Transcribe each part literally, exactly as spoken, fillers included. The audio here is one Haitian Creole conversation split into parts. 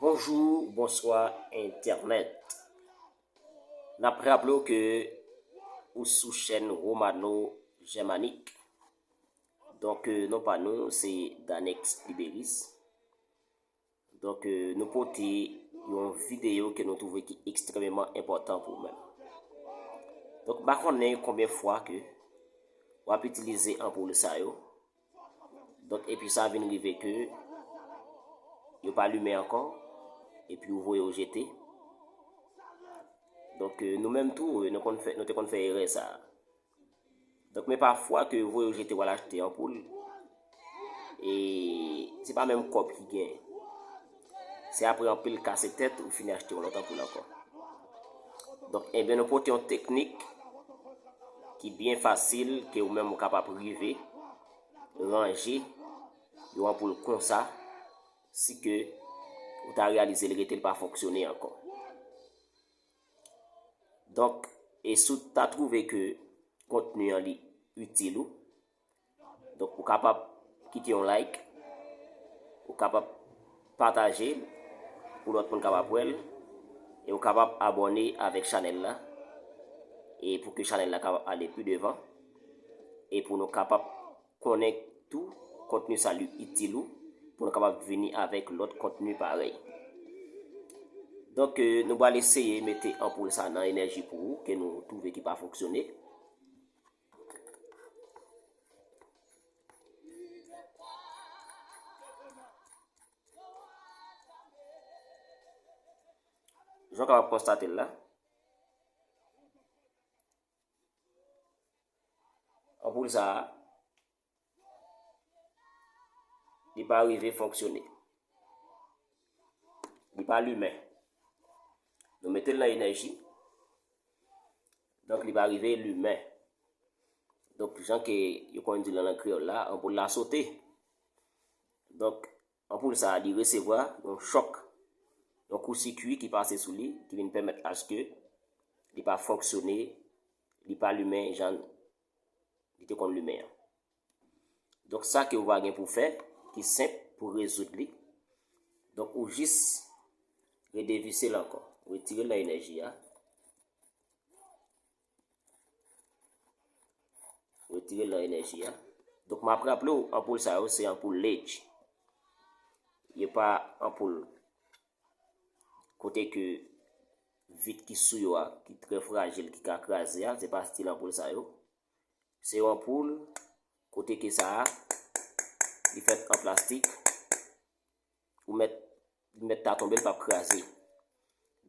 Bonjou, bonswa entènèt. N ap raple w ke ou sou chèn Romano Germanique. Donk, euh, non pa nou, se Danex Liberis. Donk, euh, nou pote yon videyo ke nou twouve ki ekstrèmeman enpòtan pou ou menm. Donk, m pa konnen konbyen fwa ke w ap itilize anpoul sa yo. Donk, epi sa vin rive ke yo pa limen ankò, epi ou voye yo jete. Donk, euh, nou menm tou, euh, nou konn fè, nou te konn fè erè sa a. Donk, men pafwa ke yo voye yo jete, w al achte anpoul, e se pa menm kòb ki genyen. Se apre anpil kase tèt, ou fini achte yon lòt anpoul ankò. Donk, ebyen, nou pote yon teknik ki byen fasil, ke ou menm ou kapab rive ranje yon anpoul konsa, si ke ou ta reyalize l rete, l pa fonksyone ankò. Donk, e si w ta twouve ke kontni an li itil ou, donk, ou kapab kite yon like, ou kapab pataje l pou lòt moun kapab wè l, e ou kapab abòne avèk chanèl la, e pou ke chanèl la kapab ale pi devan, e pou nou kapab konnen tou kontni sa li itil ou, pou nou kapab vini avèk lòt kontni parèy. Donk, euh, nou pral eseye mete anpoul sa nan enèji pou ou, ke nou twouve ki pa fonksyone. Jan w kapab konstate l la, anpoul sa a, li pa rive fonksyone. Li pa limen. Nou mete l nan enèji. Donk, li pa rive limen. Donk, jan ke yo konn di l nan lang kreyòl la, anpoul la sote. Donk, anpoul sa a, li resevwa yon chòk, yon kou sikui ki pase sou li, ki vin pèmèt aske li pa fonksyone, li pa limen jan li te konn limen an. Donk, sa ke ou va gen pou fè, ki senp pou rezoud li, donk, ou jis redevise l ankò. Retire l nan enèji a. Retire l nan enèji a. Donk, m ap raple w, anpoul sa yo, se anpoul Leigh. Yo pa anpoul kote ke vit ki sou yo a, ki trè frajil, ki ka kraze a, se pa estil anpoul sa yo. Se yon anpoul, kote ke sa a, li fèt an plastik, ou mèt, li mèt ta tonbe, l p ap kraze.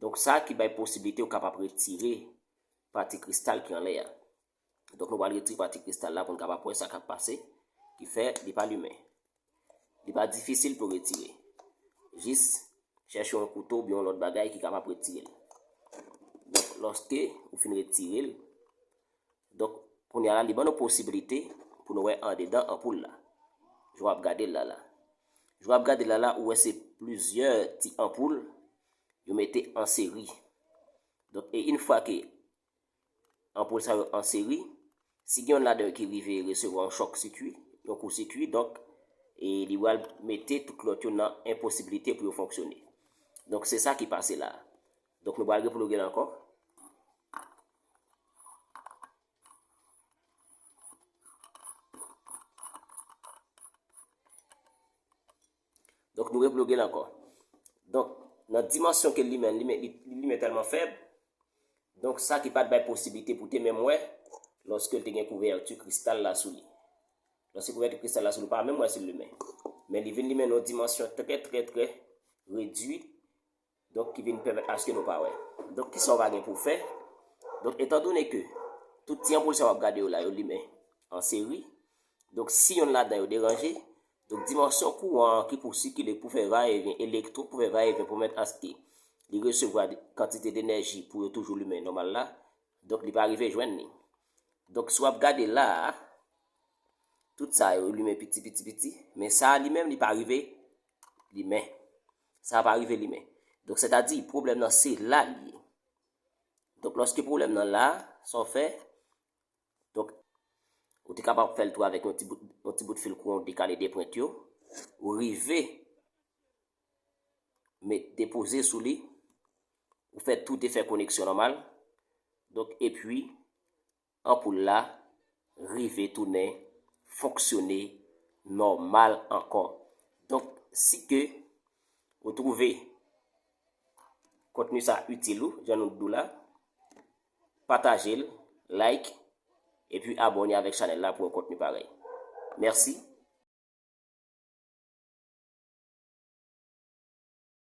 Donk, sa ki bay posiblite ou kapab retire pati kristal ki anlè a. Donk, nou pral retire pati kristal la pou n kapab wè sa k ap pase, ki fè li pa limen. Li pa difisil pou retire. Jis chèche yon kouto oubyen yon lòt bagay ki kapab retire l. Donk, lòske ou fin retire l, donk, kounye a la, li ban nou posiblite pou nou wè andedan anpoul la. Jan w ap gade l la la. Jan w ap gade l la la, ou wè se plizyè ti anpoul yo mete an seri. Donk, e yon fwa ke anpoul sa yo an seri, si gen yonn ladan yo ki rive resevwa yon chòk sikui, yon kou sikui, donk, e li pral mete tout lòt yo nan enposiblite pou yo fonksyone. Donk, se sa ki pase la. Donk, nou pral reploge l ankò. Donk, nou reploge l ankò. Donk, nan dimansyon ke l limen, limen, li, li limen tèlman fèb, donk, sa ki pa t bay posiblite pou te menm wè, lòske l te gen kouvèti kristal la sou li. Lòske kouvèti kristal la sou li, ou pa menm wè si l limen. Men li vin limen nan yon dimansyon trè, trè, trè redui, donk, ki vin pèmèt aske nou pa wè. Donk, kisa w va gen pou w fè? Donk, etandone ke tout ti anpoul sa w ap gade yo la, yo limen an seri, donk, si yonn ladan yo deranje, donk, dimansyon kouran an ki pou sikile, pou fè vayevyen, elektwon pou fè vayevyen, pou pèmèt aske li resevwa kantite denèji pou yo toujou limen nòmal la, donk, li pa rive jwenn li. Donk, si w ap gade la a, tout sa yo limen piti, piti, piti, men sa a li menm, li pa rive limen. Sa a pa rive limen. Donk, sètadi, pwoblèm nan se la li ye. Donk, lòske pwoblèm nan la, sa w fè? Donk, ou te kapab fè l tou avèk yon ti bout, yon ti bout fil kouran, ou dekale de pwent yo, ou rive met depoze sou li, ou fè tout efè koneksyon nòmal. Donk, epi, anpoul la rive tounen fonksyone nòmal ankò. Donk, si ke ou twouve kontni sa itil ou, jan nou di w la, pataje l, like, epi abòne avèk chanèl la pou yon kontni parèy. Mèsi.